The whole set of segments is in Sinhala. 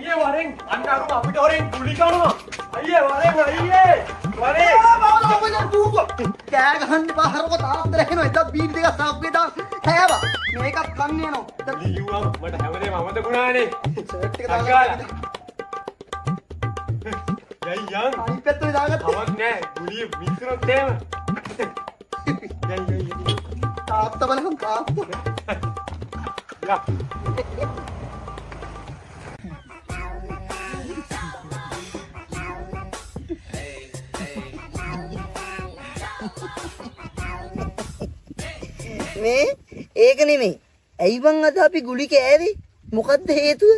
අයියේ වරෙන් අන්න අරුම අපිට හොරෙන් ගුලි කනවා. අයියේ වරෙන් අයියේ වරෙන්. කෑ ගහන්න එපා හරක තාත්තට ඇහෙනවා. එදා බීරි දෙකක් සාක්කුවේ දාන් කෑවා. මේකත් කන්න යනවා. ගුලි කිව්වම මට හැමදේම අමතක වුණානේ. ෂර්ට් එක දාගන්න. දාගන්න. යයි යන්. අනිත් පැත්තේ දාගත්තා. කමක් නෑ. ගුලිය මිශ්‍රොත් එහෙම. යයි යයි. තාත්තා බලහන් තාත්තා. යා. මේ ඒක නෙමෙයි. ඇයි බං අද අපි ගුලි කෑවේ? මොකද්ද හේතුව?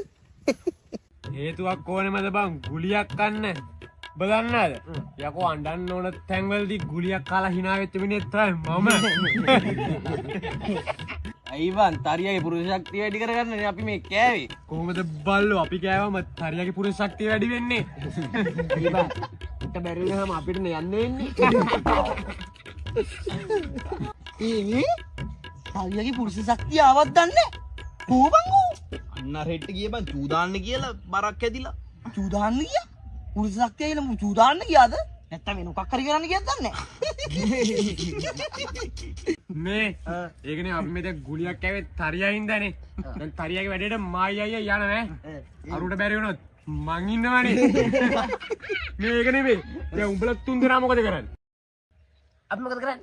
හේතුවක් ඕනෙමද බං ගුලියක් කන්න? ඔබ දන්නවද? යකෝ අඬන්න ඕන තැන්වලදී ගුලියක් කාලා hina වෙච්ච මිනිහෙක් තමයි මම. ඇයි බං තරියාගේ පුරුෂ ශක්තිය වැඩි කරගන්නනේ අපි මේ කෑවේ. කොහොමද බල්ලෝ අපි කෑවම තරියාගේ පුරුෂ ශක්තිය වැඩි වෙන්නේ? ඇයි බං උට බැරි වුණාම අපිට නේ යන්න වෙන්නේ. ඒ මේ තරියාගේ පුරුෂ ශක්තිය ආවත් දන්නේ කෝ බං ඌ? අන්න අර හෙට්ට ගියේ බං චූ දාන්න කියලා බරක් ඇදිලා. චූ දාන්න ගියා? පුරුෂ ශක්තිය කියලා මූ චූ දාන්න ගියාද? නැත්තම් වෙන මොකක් හරි කරන්න ගියාද දන්නේ නැහැ. මේ ඒකනේ අපි මේ දැන් ගුලියක් කෑවේ තරියා හින්දානේ. දැන් තරියාගේ වැඩේට මායි අයියා යනවා ඈ. අරුට බැරි වුණොත් මං ඉන්නවනේ. මේ ඒක නෙමෙයි. දැන් උඹලා තුන් දෙනා මොකද කරන්නේ? අපි මොකද කරන්නේ?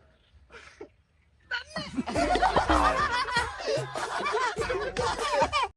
දන්නේ.